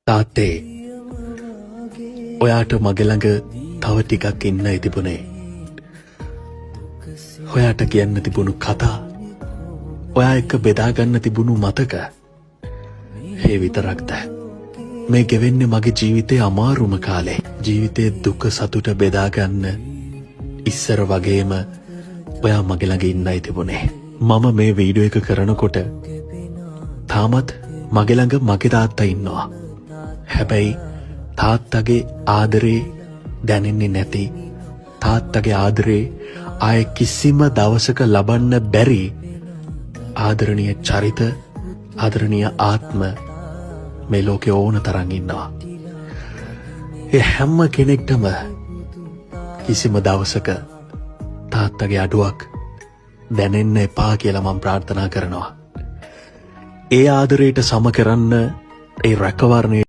තාත්තේ, ඔයාට මගේ ළඟ තව ටිකක් ඉන්නයි තිබුණේ. ඔයාට කියන්න තිබුණු කතා, ඔයා එක්ක බෙදා ගන්න තිබුණු මතක. ඒ විතරක්ද? මේ ගෙවෙන්නේ මගේ ජීවිතේ අමාරුම කාලේ. ජීවිතේ දුක සතුට බෙදා ගන්න ඉස්සර වගේම ඔයා මගේ ළඟ ඉන්නයි තිබුණේ. මම මේ වීඩියෝ එක කරනකොට තාමත් මගේ ළඟ මගේ තාත්තා ඉන්නවා. හැබැයි තාත්තගේ ආදරේ දැනෙන්නේ නැති, තාත්තගේ ආදරේ ආයෙ කිසිම දවසක ලබන්න බැරි ආදරණීය චරිත, ආදරණීය ආත්ම මේ ලෝකේ ඕන තරම් ඉන්නවා. ඒ හැම කෙනෙක්ටම කිසිම දවසක තාත්තගේ අඩුවක් දැනෙන්න එපා කියලා මම ප්‍රාර්ථනා කරනවා. ඒ ආදරයට සම කරන්න, ඒ රැකවරණය